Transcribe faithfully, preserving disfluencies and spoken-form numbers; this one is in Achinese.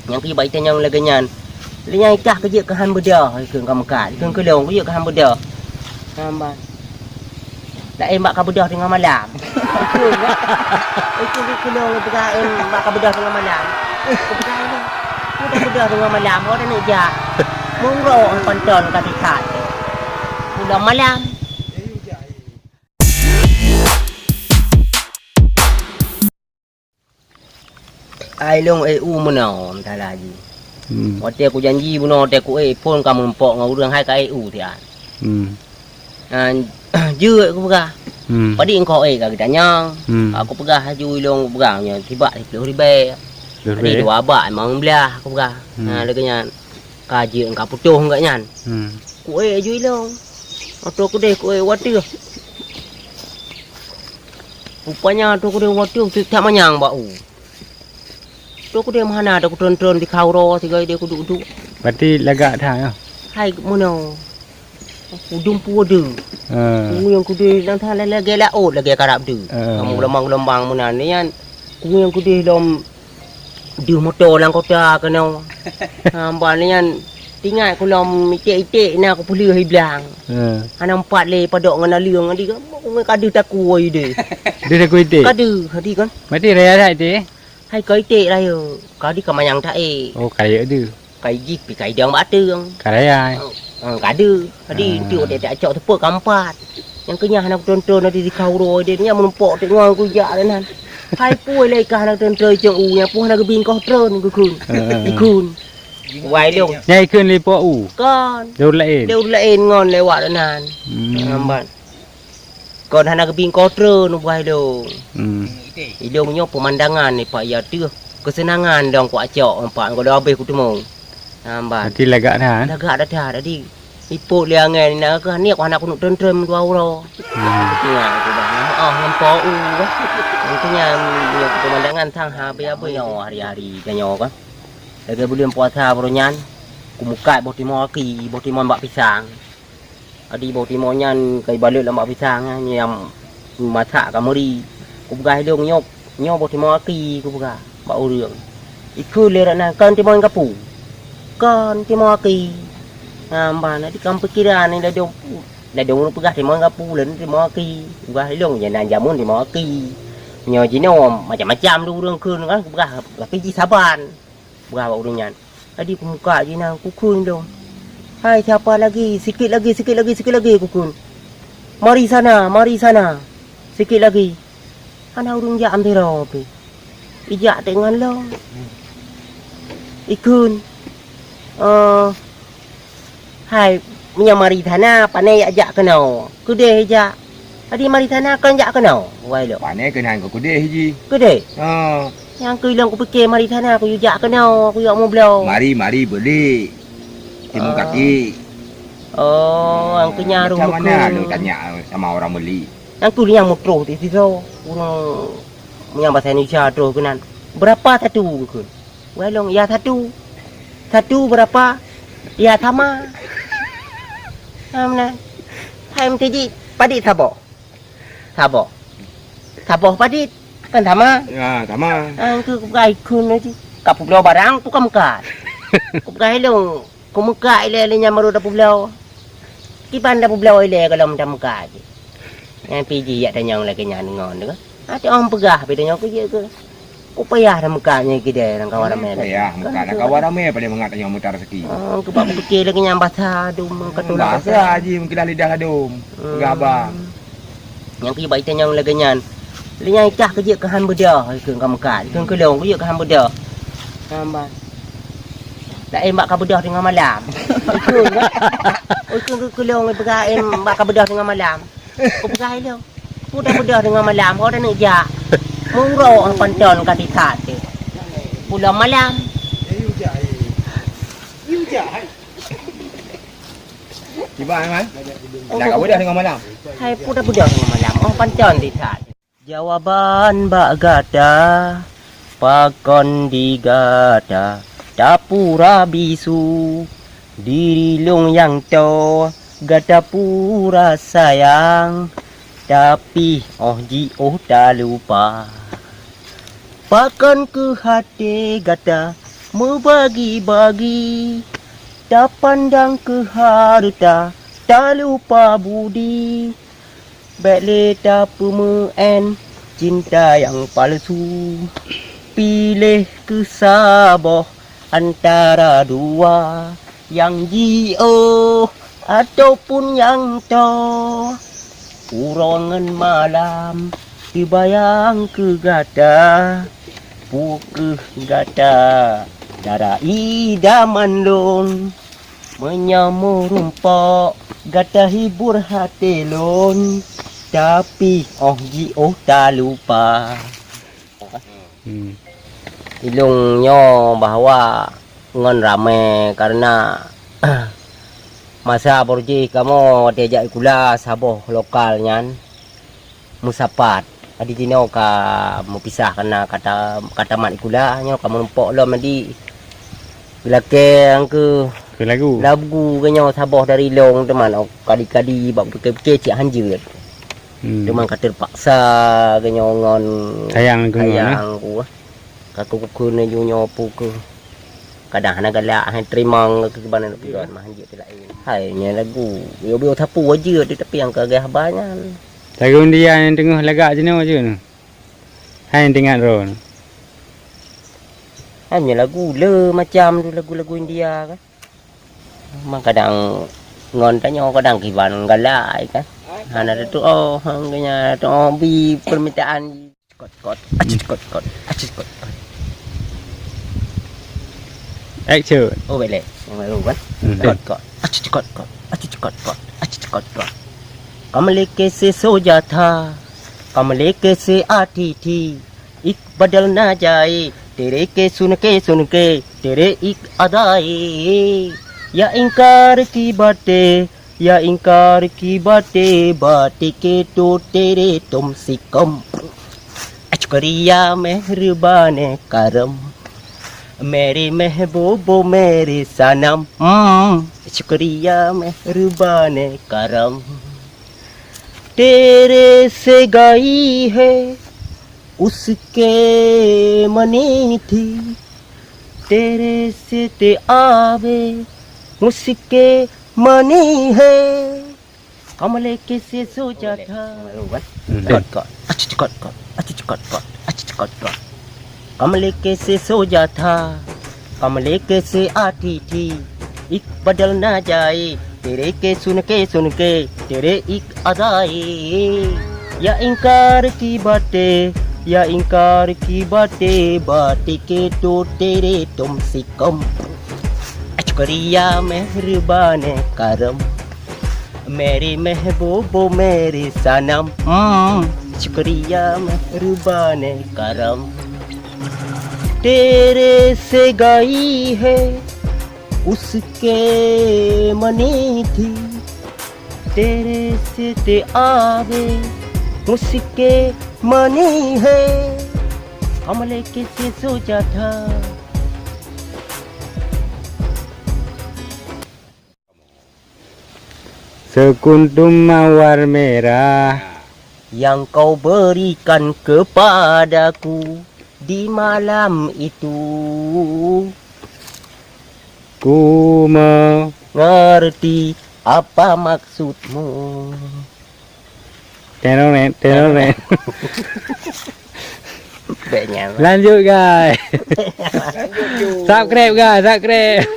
Nyang keu bak itanyong lagèe nyan. Lé nyang ikah keujeuet keuhan beudôh, ikheun ka meukat. Ikheun keu lôn keujeuet keuhan beudôh. Hamba. Laén bak ka beudôh teungoh malam. Ikheun, ikheun keu lôn peugah, "Em, bak ka beudôh teungoh malam." Peugah lé. Ka beudôh teungoh malam, oh, dan jak. Mungro panton ka tikat. Pulang malam. Ai lôn ék u meunoe, meusalah jih. Hmm. Watèe kujanji bunoe, watèe kuék phôn ka meurumpok ngon ureueng hai ka ék u siat. Hmm. Nyan, jeuet kupeugah. Hmm. Padit engkau ék ka geutanyong. Hmm. Aku peugah laju ilôn kupeugah nyoe sibak siplôh ribèe. Siplôh ribèe? Padit dua bak limong blah kupeugah. Hmm. Ha, lagèe nyan. Ka jeuet ka putôh ngon nyan. Hmm. Kuék laju ilôn. Atau kudeh kuék watèe. Rupanya tu kudeh watèe tak manyang bak u. Tu kudeh meuhana tu kutron-tron di kauro sigai dia kuduek-duek. Berarti lagak that, ya? Hai meunoe. Udum pu deuh. Ha. Ku nyang kudeh nang that lagèe laôt lagèe karab deuh. Ha. Kamu geulumbang-geulumbang meunan nyan. Ku nyang kudeh lom deuh moto lam kota keunoe. Ha, ban nyan teuingat ku lom iték-iték na kupeuleueh i blang. Ha. Hana meupat lé padok ngon naleueng tadi kan. Ku ngon kadeuh takue deh. Deuh takue iték? Kadeuh tadi kan. Berarti raya that iték? Hai ka iték rayeuk. Ka di ka manyang taék. Oh, ka rayeuk deuh. Ka jih pi ka idong bak ateueng. Ka raya. Oh, oh, ka deuh. Tadi enteuk watèe tak cok teupeu ka meupat. Nyang keu nyan hana kutron-tron tadi di kauro deh. Nyan meurumpok teuk ngon kujak lé nan. Hai pue lé ka hana kutron-tron cong u, nyan pue hana geubingkoh tron kukheun. Heeh. Ikheun. Wai lôn. Nyan ikheun lé pok u? Kon. Lé ureueng laén? Lé ureueng laén ngon lewat nan. Hmm. Lambat. Kon hana geubingkoh treun ubak ilôn. Hmm. Ilôn nyoe peumandangan nibak ia teuh keuseunangan dong kucok empat goh habéh kuteumé. Lambat. Berarti lagak that, eh? Lagak that, tadi. Ipot lé angèn, na keuh niet hana kuneuk treun-treun dua uroe. Hmm. Ingat aku dah, maaf ngon po u. Intinya, nyoe peumandangan sang habéh-habéh nyoe hari-hari tanyoe kan. Lagèe buleuen puasa baroe nyan, kumeukat boh timoh aki, boh timoh bak pisang. Adi boh timoh nyan ka ibalot lam bak pisang nyan, nyang masak ka meuri. Kupeugah ilôn nyoe, nyoe boh timoh aki, kupeugah bak ureueng. Ikheun lé awak nyan, "Kon timoh gapu?" "Kon timoh aki." Nah, ban adi kam pikiran ni ladôm, ladôm ureueng peugah timoh gapu, laén timoh aki. Kupeugah ilôn, "Nyan nan jameun timoh aki. Nyoe jinoe macam-macam deh ureueng kheun kan," kupeugah, tapi jisaban. Peugah bak ureueng nyan. Adi kumeukat jihnyan, kukheun lom. "Hai, siapa lagi? Sikit lagi, sikit lagi, sikit lagi," kukheun. "Mari sana, mari sana. Sikit lagi." Hana ureueng jak ambiro pih. Ijak teuk ngon lom. Ikheun. Eh, "Hai, meunyoe mari sana, pane jak jak keunoe." Keudeh jak. Adi mari sana, kon jak keunoe. Wai lom. Pane keunan keu keudeh jih. Keudeh? Ha. Nyang keu ilôn kupike mari sana, kuyue jak keunoe, kuyue mubloe. Mari, mari, beulik. Timu kaki. Oh, nyang keu nyan roh meukeue. Macam mana lu tanya sama orang beli? Nyang keu nyang mutroh di siso. Ureueng nyang bahasa Indonesia troh keunan. "Berapa satu?" kheun. Wai lôn, "Ya satu." "Satu berapa?" "Ya sama." Nah, meunan. Hai meuteujih, padit saboh? Saboh. Saboh padit? Kan sama? Ya, sama. Ah, keu kupeugah ikheun laju. Ka peubloe barang, peue ka meukat. Kupeugah ilôn, kumeukat ilèe lé nyan baru tapeubloe. Kiban tapeubloe ilèe gohlom tameukat jih. Nyan pih jih jak tanyong lagèe nyan ngon tu kan. Até ong peugah pih tanyong keu jih keu. Ku payah tameukat nyoe keudè lam kawan ramè. Payah meukat lam kawan ramè, paléng mangat tanyong meutar seki. Oh, keu bak pike lagèe nyan basa dum ka tulak. Basa jih meukilah lidah ladôm. Peugah abang. Nyang keu bak itanyong lagèe nyan. Lé nyang ikah keujeuet keuhan beudôh, ikheun ka meukat. Ikheun keu lôn keujeuet keuhan beudôh. Hamba. Laén bak ka beudôh teungoh malam. Ikheun kan? Ikheun keu, keu lôn peugah, "Em, bak ka beudôh teungoh malam." Kupeugah ilôn. Peue tabeudôh teungoh malam, oh, taneuk jak. Mungro panton ka tikat teuh. Pulang malam. Tiba, Aiman. Nak ka beudôh teungoh malam. Hai, peue tabeudôh teungoh malam, oh, panton tikat. Jawaban bak gata, pakon di gata tapura bisu? Diri lôn nyang toe gata pura sayang, tapi óh jiôh talupa. Pakon keuh até gata meubagi-bagi, tapandang keu hareuta, talupa budi. Bék lé tapeumeu'en cinta nyang palsu, piléh keuh saboh antara dua, nyang jiôh ataupun nyang toe. Uroe ngon malam teubayang keu gata, peu kheueh gata dara idaman lôn. Meunyoe meurumpok gata hibur até lôn, tapi 'oh jiôh talupa. Hmm. Ilôn nyoe bahwa ngon ramé kareuna masa baroe jih kamoe watée jak sikula saboh lokal nyan meusapat. Jadi jinoe ka meupisah kareuna ka ta-, ka tamat sikula, nyoe ka meurumpok lom jadi geulakée nyang keu Keu lagu. Lagu geuh nyoe saboh dari lôn teuma, oh, kadi-kadi bak pike-pike cit hanjeuet. Hmm. Teuma ka teupaksa geuh nyoe ngon Sayang keu ngon, eh? Sayang ku. Ka kukheun laju nyoe peu kheueh. Kadang hana galak, hai teurimong keu kiban aneuk pion mah hanjeuet teu laén. Hai nyan lagu, yo-yo sapeue jeuet, tapi nyang ka geuh haba nyan. Lagu India nyang teungoh lagak jinoe jeuet nyoe. Hai teuingat droe nyoe. Hai nyan lagu le macam tu lagu-lagu India kan. Memang kadang ngon tanyoe kadang kiban galak kan. Hana tatuoh, hana tatuoh bi permintaan. Kot, kot, acut, kot, kot, acut, kot, kot. Action. Oh, bèk lé. Nyang baru kan? Hmm. Kot, kot, acut, kot, kot, acut, kot, kot, acut, kot, kot. Kamoe lakèe si Sujatha, kamoe lakèe si Aditi, ek badal na jaaye, tere ke sun ke sun ke, tere ek ada ye. Ya inkar ki baate, या इनकार की बातें, बातें के तो तेरे तुम से कम। शुक्रिया मेहरबान करम, मेरे महबूब मेरे सनम। हम्म, शुक्रिया मेहरबान करम। तेरे से गई है उसके मनी थी, तेरे से ते आवे उसके मनी है। Kamoe lakèe si Sujatha. Hmm. Kot, kot. Acut, kot, kot. Acut, kot, kot. Acut, kot, kot. Kamoe lakèe si Sujatha, kamoe lakèe si Aditi, ek badal na jaaye, tere ke sun ke sun ke, tere ek ada ye. या इनकार की बातें, या इनकार की बातें, बातें के तो तेरे तुम से कम। शुक्रिया मेहरबान करम, मेरे महबूब मेरे सनम। हम्म, शुक्रिया मेहरबान करम। तेरे से गई है उसके मनी थी, तेरे से ते आवे उसके मनी है। Kamoe lakèe si Sujatha. Sekuntum mawar merah yang kau berikan kepadaku di malam itu. Ku mengerti apa maksudmu. Teroret, teroret. Bèk nyan. Lanjut, guys. Subscribe, guys, subscribe.